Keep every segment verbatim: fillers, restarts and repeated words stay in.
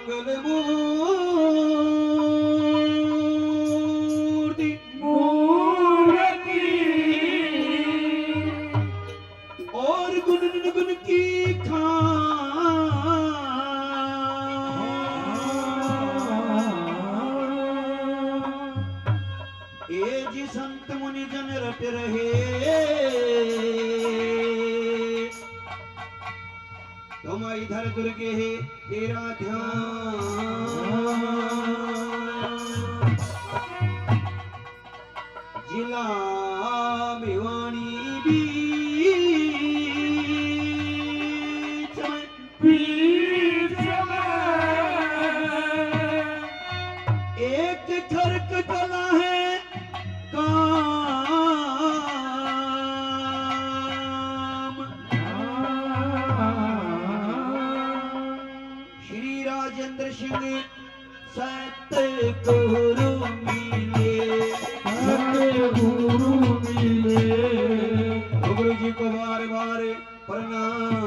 मूर्ति, मूर्ति और गुण निर्गुण की खान। ए जी संत मुनि जन रट रहे, तुम इधर दुर्गे तेरा ध्यान। जिला भिवानी बीच में, बीच में एक खरक कला है काम। श्री राजेंद्र सिंह सतगुरु मिले, सतगुरु मिले। गुरु जी को बार बार प्रणाम।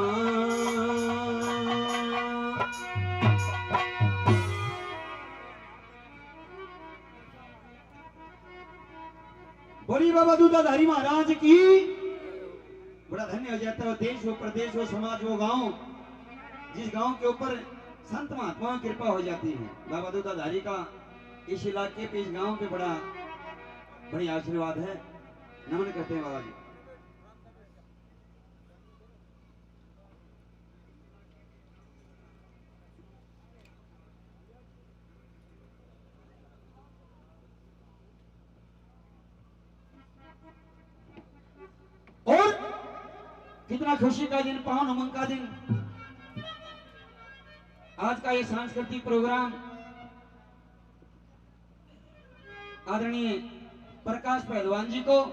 बोली बाबा दूधाधारी महाराज की। बड़ा धन्य हो जाता है वो देश, वो प्रदेश, वो समाज, वो गांव, जिस गांव के ऊपर संत महात्माओं की कृपा हो जाती है। बाबा दूधाधारी का इस इलाके पे, इस गांव पे बड़ा, बड़ी आशीर्वाद है। नमन करते हैं बाबा जी। और कितना खुशी का दिन, पावन उमंग का दिन। आज का ये सांस्कृतिक प्रोग्राम आदरणीय प्रकाश पहलवान जी को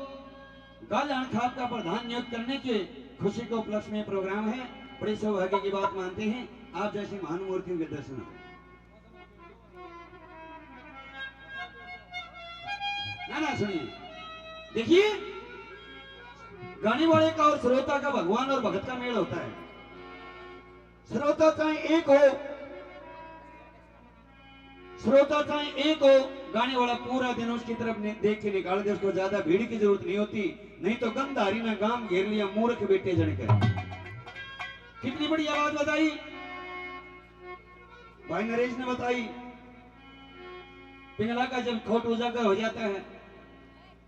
गालण खाप का प्रधान नियुक्त करने के खुशी के उपलक्ष्य में प्रोग्राम है। बड़े सौभाग्य की बात मानते हैं आप जैसी महान मूर्तियों के दर्शन। ना, ना, सुनिए, देखिए, गाने वाले का और श्रोता का भगवान और भगत का मेल होता है। श्रोता चाहे एक हो, श्रोता चाहे एक हो, गाने वाला पूरा दिन उसकी तरफ ने-, देख के निकाल दे, उसको ज्यादा भीड़ की जरूरत नहीं होती, नहीं तो गंधारी ने गांव घेर लिया, मूर्ख बेटे जन के। कितनी बड़ी आवाज बताई भाई नरेश ने, बताई। पिंगला का जब खोट उजागर हो जाता है,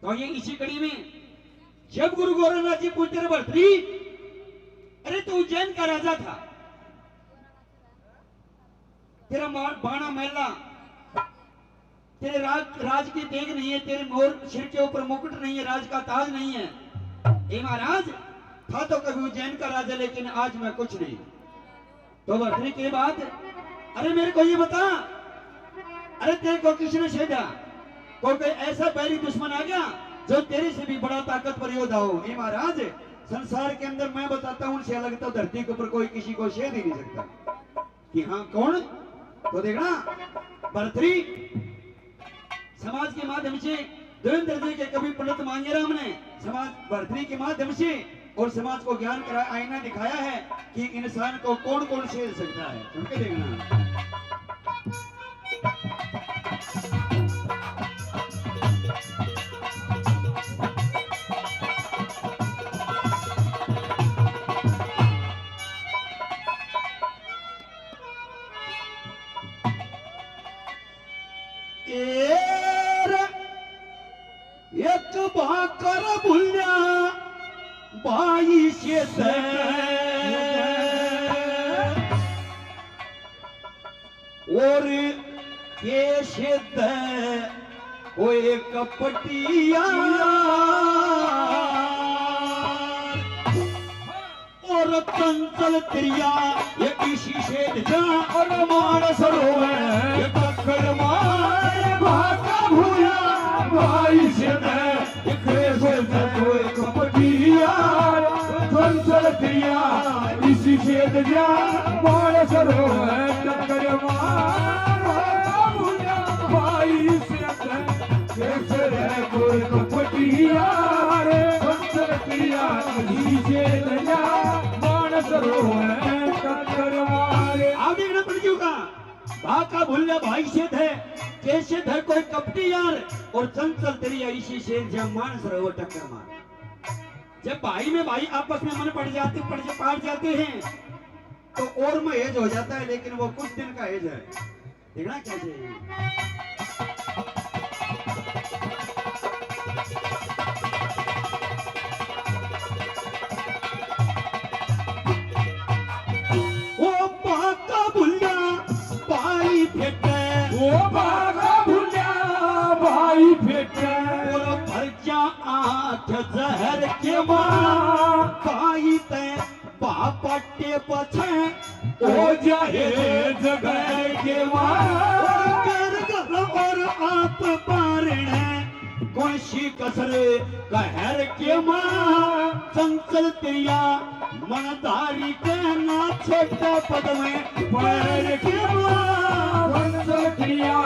तो ये इसी कड़ी में, जब गुरु गोरखनाथ जी पूछते रहे, भरतरी, अरे, तू उज्जैन का राजा था, तेरा मा-, बाणा महला, तेरे राज, राज की देग नहीं है, तेरे मोर सिर के ऊपर मुकुट नहीं है, राज का ताज नहीं है। हे महाराज, था तो कभी उज्जैन का राजा, लेकिन आज मैं कुछ नहीं। तो भरतरी की बात, अरे, मेरे को ये बता, अरे, तेरे को किसने छेदा? कोई, कोई ऐसा बैरी दुश्मन आ गया जो तेरे से भी बड़ा ताकतवर योद्धा हो? हे महाराज, संसार के अंदर मैं बताता हूं, उनसे अलग तो धरती के ऊपर कोई किसी को छेद ही नहीं सकता। कि हाँ, कौन? तो देखना, भरतरी समाज के माध्यम से, देवेंद्र जी के कवि पंडित मांगेराम ने समाज, भरतरी के माध्यम से और समाज को ज्ञान का आईना दिखाया है कि इंसान को कौन कौन छेद सकता है। सुन के देखना। एर एक भाकर भूल्या भाई से तै। और के सिद्ध कोई कपटिया और चंचल त्रिया, ये किसी से जा और मानस रोवे, ये टक्कर मार भागा भूला भाई से मैं। एक रेशे से तो एक पटिया, चंचल त्रिया, इसी से जा मानस रोवे, टक्कर मार भाई से। कैसे है कोई कपटिया रे, चंचल त्रिया, इसी से जा मानस रोवे, टक्कर मारे। आप देखना पड़ क्यों का? आका भूल्या भाई से थे, कैसे थे कोई कपटी यार, और चंचल तेरी ऐसी शेर जब मानस रहो टक्कर मार। जब भाई में भाई आपस में मन पड़ जाते, पड़ जा-, पाट जाते हैं, तो और में एज हो जाता है, लेकिन वो कुछ दिन का एज है। देखना क्या चाहिए। ओ पाका भुल्ला भाई फेंके। ओ पाका भुल्ला भाई फेंके। बोलो भर जा आंख जहर के मां। भाई तै बापटे पछे हो जाए जगह के मां। और कर घर और आप पारण कौन सी कसर कहर के मां। चंचल तेरिया मनधारी के ना छोटा पद में पैर के मां। चंचल तेरिया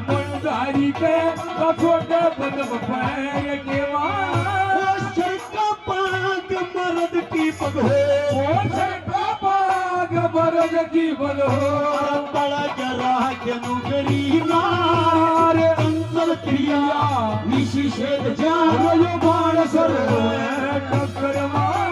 मनधारी के ना छोटा पद में पैर के मां। ओ सर का पाग मर्द की पग हो। ओ सर का पाग मर्द की पग हो। अरे बड़ा जरा के नुकरी नार। चंचल तेरिया निशी शेद जा। यो बाण सर टक्कर मारे।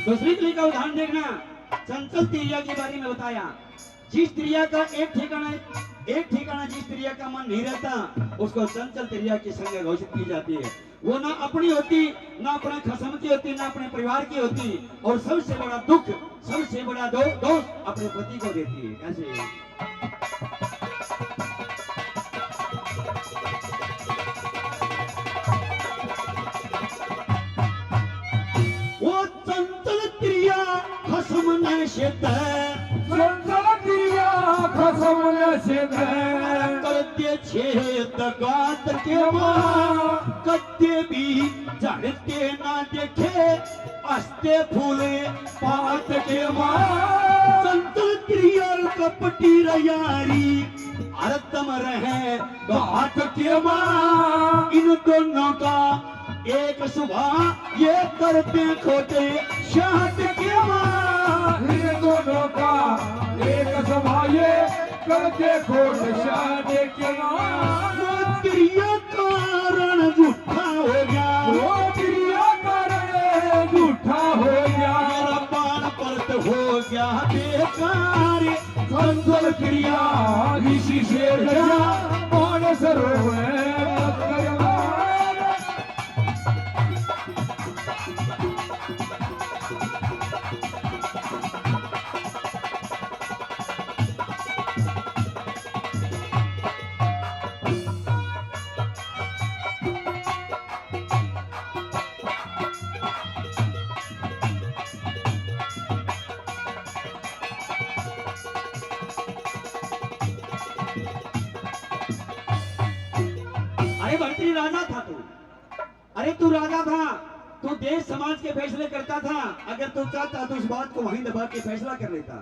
दूसरी कली का उदाहरण देखना, चंचल तिरिया के बारे में बताया। जिस तिरिया का एक ठिकाना, एक ठिकाना जिस तिरिया का मन नहीं रहता, उसको चंचल तिरिया की संज्ञा घोषित की जाती है। वो ना अपनी होती, ना अपने खसम की होती, ना अपने परिवार की होती, और सबसे बड़ा दुख, सबसे बड़ा दो-, दोष अपने पति को देती है। कैसे? वो चंचल तिरिया खसम नशे तै। चंचल तिरिया खसम नशे तै। कर दे छेद गात के मां। कद्दे भी झड़ते ना देखे, हंसते फूले पात के मां। चंचल तिरिया कपटी रयारी, हरदम रहे घात के मां। इन दोनों का एक सुभाव ये करते खोटे शाट के मां। इन दोनों का एक सुभाव ये करते खोटे शाट के मां। वो तिरिया कारण झूठा हो गया। वो तिरिया कारण झूठा हो गया। मेरा बाण परत हो गया बेकार। चंचल तिरिया ऋषि शेर गया, मानस रोवे पत्थर मार। अरे भरतरी राजा था तू, अरे तू राजा था, तू देश समाज के फैसले करता था। अगर तू चाहता तो इस बात को वहीं दबा के फैसला कर लेता।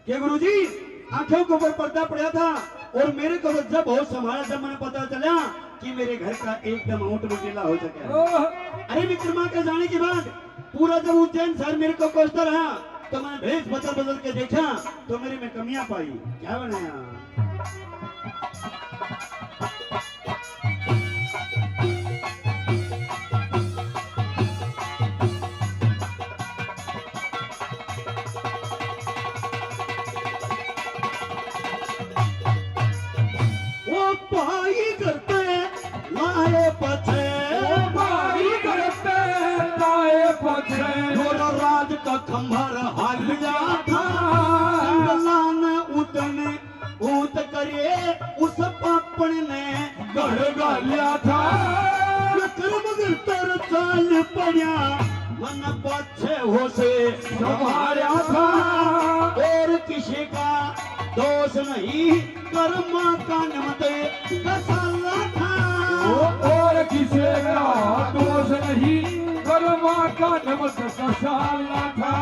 कि गुरुजी, आंखों के ऊपर पर्दा पड़ा था और मेरे को तो जब होश संभाला, जब मैंने पता चला कि मेरे घर का एकदम ऊंट नुकीला हो चुका है। ओह! अरे विक्रमा के जाने के बाद पूरा जब उज्जैन शहर मेरे को कोसता रहा, तो मैंने भेष बदल बदल के देखा, तो मेरे में कमियां पाई। क्या बनाया? ओ भाई करते लाए पछे। ओ भाई करते लाए पछे। छोरा राज का खंभर हालिया था। सिंगला ने उतने ऊत करे उस पापण ने घर घालिया था। विक्रम तर चाल पड़या, मन पाछे होश संभारा था। और किसी का दोष नहीं, कर्मा का निमित्त कसाला था। ओ, और किसी का दोष नहीं, कर्मा का निमित्त कसाला था।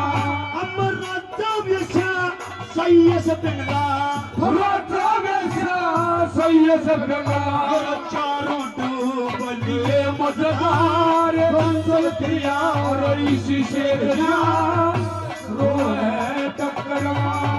हम राजा वैसा सही से पिंगला। राजा वैसा सही से पिंगला। और चारों डूब लिए मझधार। बंसल प्रिया और इसी से दुनिया रोए टक्कर मार।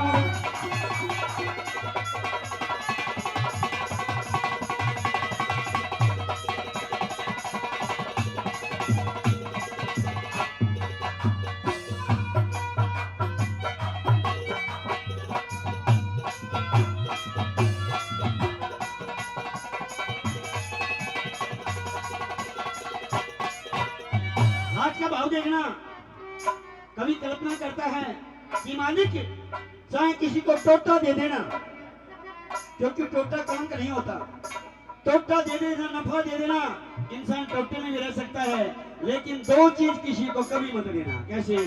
हाथ का भाव देखना। कवि कल्पना करता है कि मालिक, चाहे किसी को टोटा दे देना, क्योंकि टोटा काम का नहीं होता। टोटा दे देना, नफा दे देना, इंसान टोटे में भी रह सकता है, लेकिन दो चीज किसी को कभी मत देना। कैसे?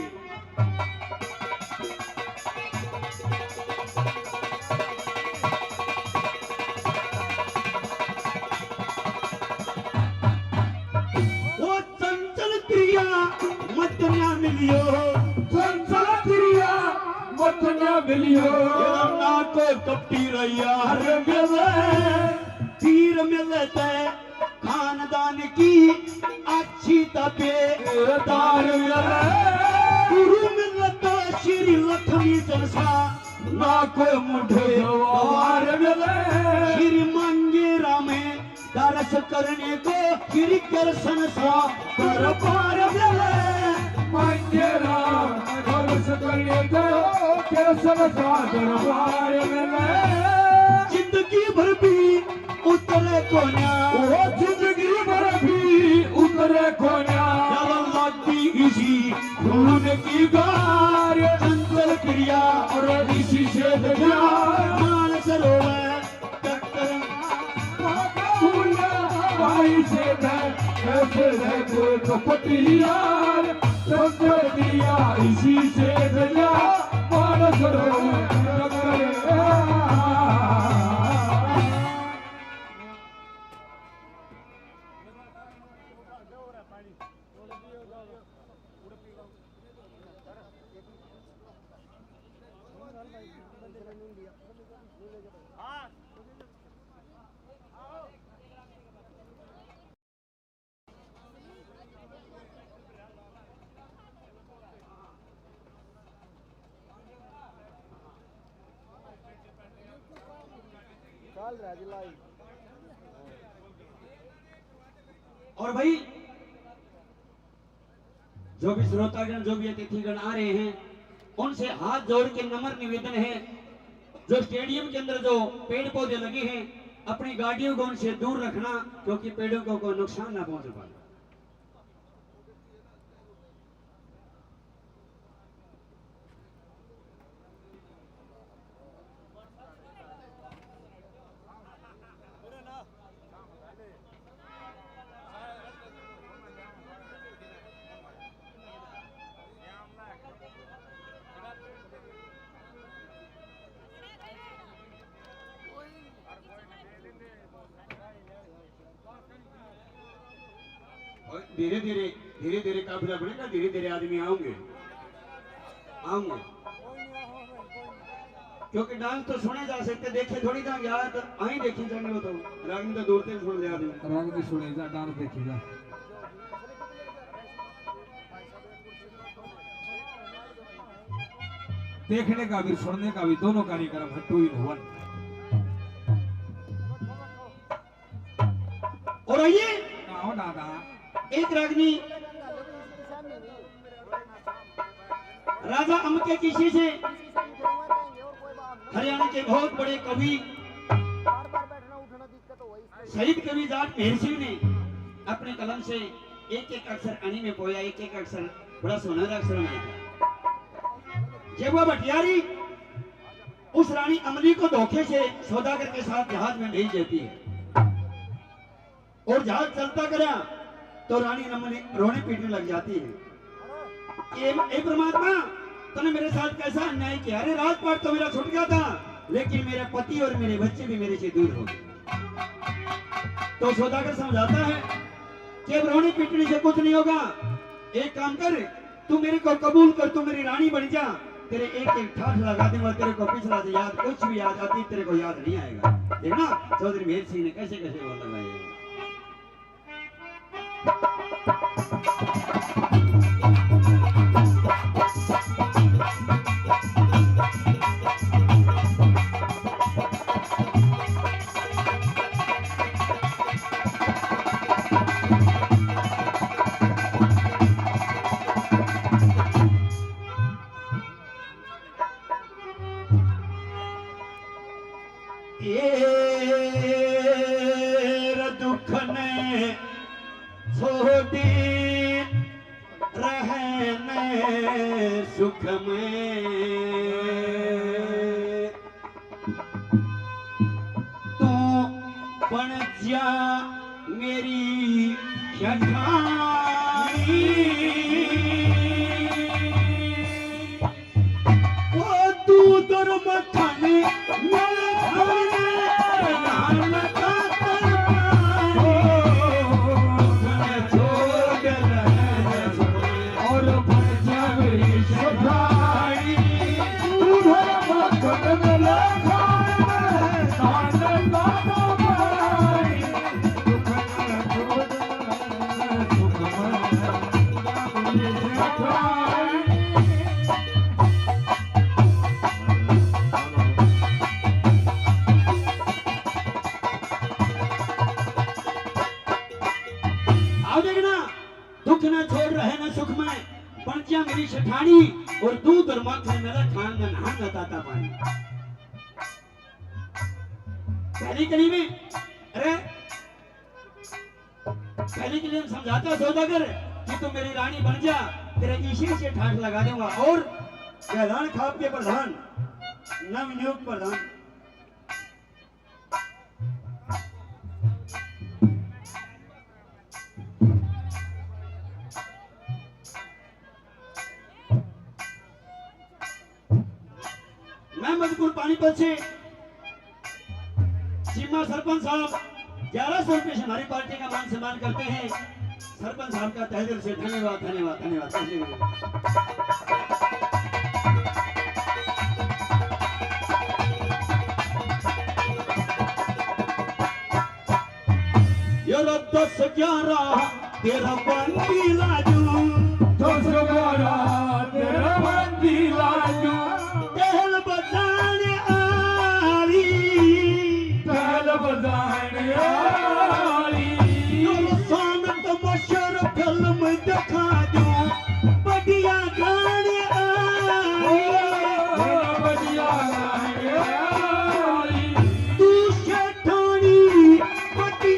वो चंचल प्रिया मत ना मिलियो। चंचल प्रिया मत ना मिलियो। ना कोई कपटी रैया हर मिले। पीर मिलते खानदान की अच्छी तबीयत। तार मिले। गुरु मिलता श्री लक्ष्मी जैसा। ना कोई मुंडे गवार मिले। श्री मांगेरा में दर्श करने को श्री कृष्ण सा दरबार मिले। मांगेरा दर्श करने को कृष्ण सा दरबार मिले। जिंदगी भर भी उतरे कोन्या। ओ जिंदगी भर भी उतरे कोन्या। जलन लगती इसी खून की धार। चंचल प्रिया और इसी से दुनिया। मानस रोवे टक्कर। भाई से मैं कैसे है कोई कपटी यार। चंचल प्रिया इसी से दुनिया। मानस रोवे टक्कर। और भाई, जो भी श्रोतागण, जो भी अतिथिगण आ रहे हैं, उनसे हाथ जोड़ के नम्र निवेदन है, जो स्टेडियम के अंदर जो पेड़ पौधे लगे हैं, अपनी गाड़ियों को उनसे दूर रखना, क्योंकि पेड़ों को कोई नुकसान ना पहुंच पाए। और धीरे धीरे, धीरे धीरे काफिला बनेगा, धीरे धीरे आदमी आएंगे, आएंगे। क्योंकि डांस तो सुने जा सकते, देखे थोड़ी जाएंगे। यार तो आई देखी जाने, वो तो रागनी तो दूर से सुन लिया आदमी। रागनी सुने जा, डांस देखी जा। देखने का भी, सुनने का भी, दोनों कार्यक्रम है, two in one। और आइए, आओ दादा। एक रागनी राजा अमके किसी से, हरियाणा के बहुत बड़े कवि, शहीद कवि जाट मेहर सिंह ने अपने कलम से एक एक अक्षर अणी में पोया, एक एक अक्षर बड़ा सुनहरा अक्षर में था। जब वह भटियारी उस रानी अमली को धोखे से सौदागर के साथ जहाज में भेज देती है और जहाज चलता गया, तो रानी रमनी रोने पीटने लग जाती है। ए, ए परमात्मा, तूने मेरे साथ कैसा अन्याय किया? अरे, राजपाट तो मेरा छूट गया था, लेकिन मेरे पति और मेरे बच्चे भी मेरे से दूर हो गए। तो सौदागर समझाता है कि अब रोने पीटने से कुछ नहीं होगा। एक काम कर, तू मेरे को कबूल कर, तू मेरी रानी बन जा। तेरे एक एक ठाठ लगा दूंगा, तेरे को पिछला से याद, कुछ भी याद आती, तेरे को याद नहीं आएगा। देखना चौधरी मेहर सिंह ने कैसे कैसे वो लगाए। तेरा दुख ने छोड़ी रहने सुख में, तू बन जा मेरी जठानी। ओ तू धर्म थाने मेरे थाने नाम का तरपानी। छोड़ दे और बन जा मेरी जठानी। तू धर्म थाने मेरे थाने नाम का तरपानी। आओ देखना, दुख ना छोड़ रहे ना सुख में, बन जा मेरी सेठानी, और दूध और माखन मेरा खान में नहान का ताता पानी। पहली कली में, अरे, पहली कली में समझाता सौदागर कि तू मेरी रानी बन जा, तेरे इसे से ठाठ लगा दूंगा। और कहलान खाप के प्रधान, नवनियुक्त प्रधान। मैं मधुपुर पानीपत से सीमा सरपंच साहब ग्यारह सौ रुपए से हमारी पार्टी का मान सम्मान करते हैं। सरपंच साहब का तहे दिल से धन्यवाद, धन्यवाद, धन्यवाद। यो रे दस ग्यारह तेरा बंदी लाजू, दस ग्यारह तेरा बंदी लाजू, तेल बजाने आली, तेल बजाने आली, यो रे शाम तो मशहूर फिल्म दिखा दूं, बढ़िया गाने आली, बढ़िया गाने आली, तू सेठानी बड़ी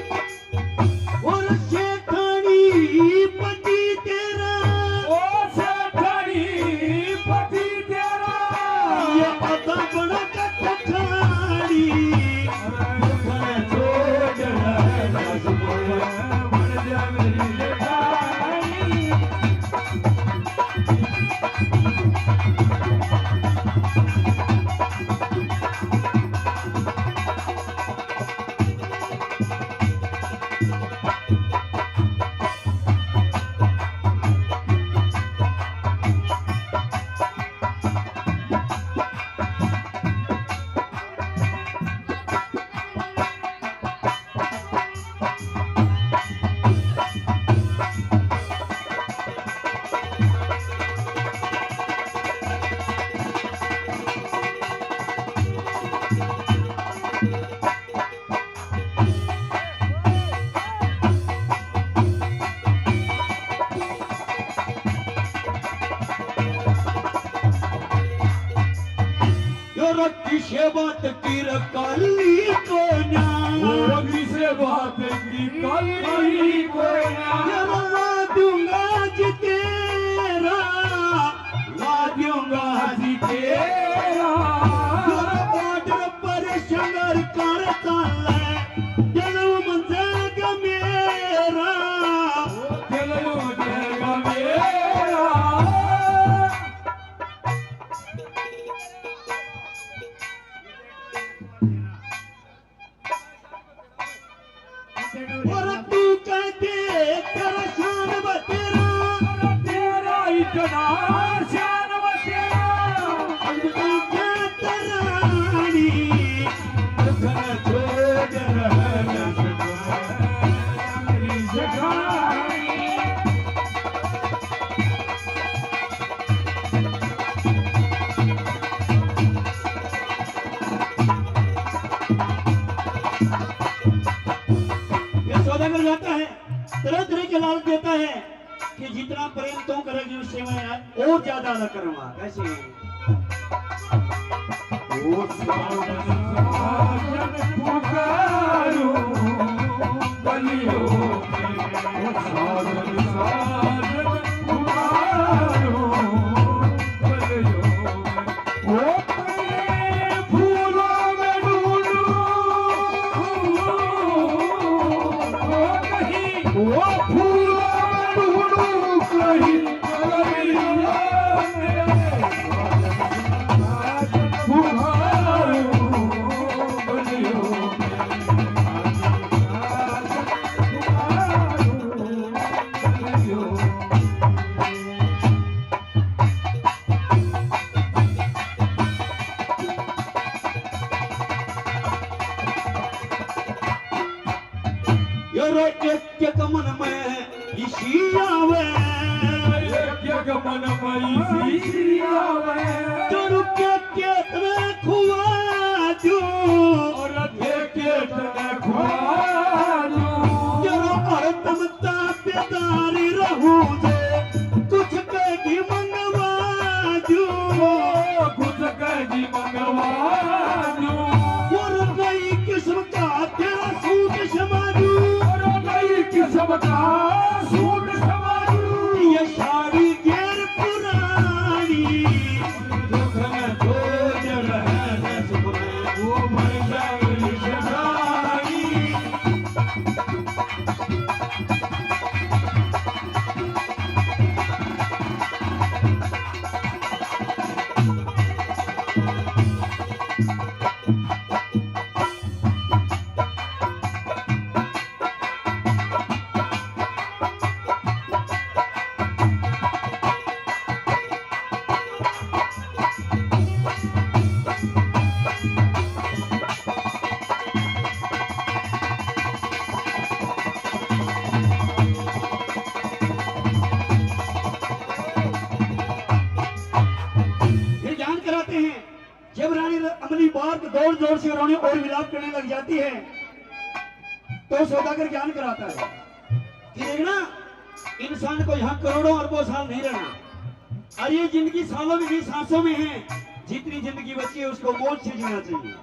और सेठानी पति तेरा, ओ सेठानी पति तेरा, ये पता बड़ा कठखानी। अरे छोड़ दे, बन जा मेरी जेठानी। यो रे किसे बात की रे काली कोन्या, ओ किसे बात की काली कोन्या। यो रे ला दूंगा आज तेरा, ला दूंगा आज तेरा। यो रे बॉर्डर पर संघर्ष कर चाले, जन्म जाएगा मेरा। ये सौदागर जाता है, तरह तरह के लालच देता है कि जितना प्रेम तू करेगी, उससे मैं और ज्यादा अलग करूंगा। कैसे? ओ साजन, साजन पुकारूं गलियों में, ओ साजन, साजन पुकारूं गलियों में। ओ फूलों में ढूंढूं, ओ कहीं, ओ फूलों में ढूंढूं कहीं। यार एक एक मन में इसी आवे, एक एक मन में इसी आवे। चढ़ के खेत में खुआ दूं, और के खेत में खुआ दूं। यार हरदम ताबेदारी रहूं जे, कुछ कह भी मंगवा दूं। ओ, कुछ कह भी मंगवा दूं। और नई किस्म का तेरा सूट समा दूं। और नई किस्म का सूट समा दूं। ये साड़ी गैर पुरानी, दुख में दो जगह है सुख में, वो भर जावे शहजादी। फिर ज्ञान कराते हैं। जब रानी र-, अमली बार के जोर जोर से रोने और विलाप करने लग जाती है, तो सौदागर ज्ञान कराता है कि देखना, इंसान को यहाँ करोड़ों अरबों साल नहीं रहना, और ये जिंदगी सालों में नहीं, सांसों में है। जितनी जिंदगी बची है, उसको मौज से जीना चाहिए।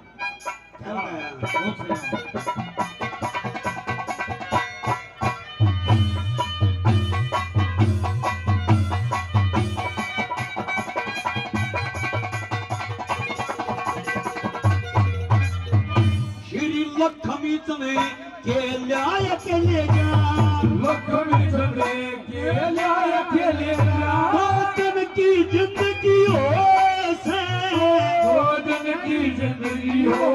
श्री लक्ष्मी चंद के ल्याया के ले जा। लक्ष्मी चंद के ल्याया के ले जा। दो दिन की जिंदगी हो से। दो दिन की जिंदगी हो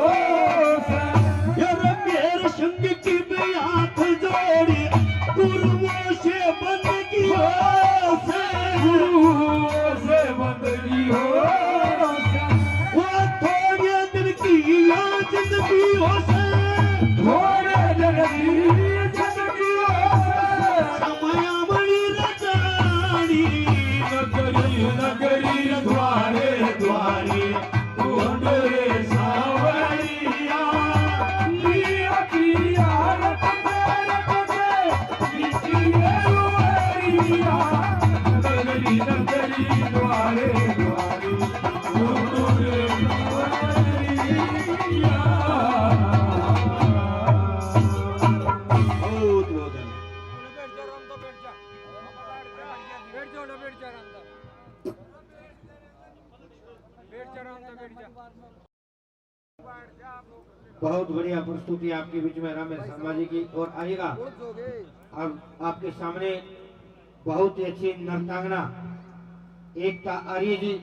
से। यार मेरे संग की भी हाथ जोड़ी, गुरुओं से बंदगी हो से। गुरुओं से बंदगी हो से। वो थोड़े दिन की या जिंदगी हो से। थोड़े दिन की जिंदगी हो से। समय बड़ी रजानी। नगरी नगरी द्वारे द्वारे ढूंढ रे सांवरिया। लिया पिया रत दे रत दे, निकले रुआरिया। नगरी नगरी द्वारे द्वारे ढूंढ रे सांवरिया। बहुत, बहुत धन्यवाद। बैठ जा, राम दा, बैठ जा। बैठ जा, बैठ जा, राम दा। बैठ जा, राम दा, बैठ जा। बहुत बढ़िया प्रस्तुति आपके बीच में रामेश शर्मा जी की। और आइएगा, अब आपके सामने बहुत ही अच्छी नृत्यांगना एकता आर्य जी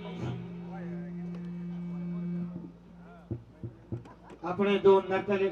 अपने दो नृत्य लेकर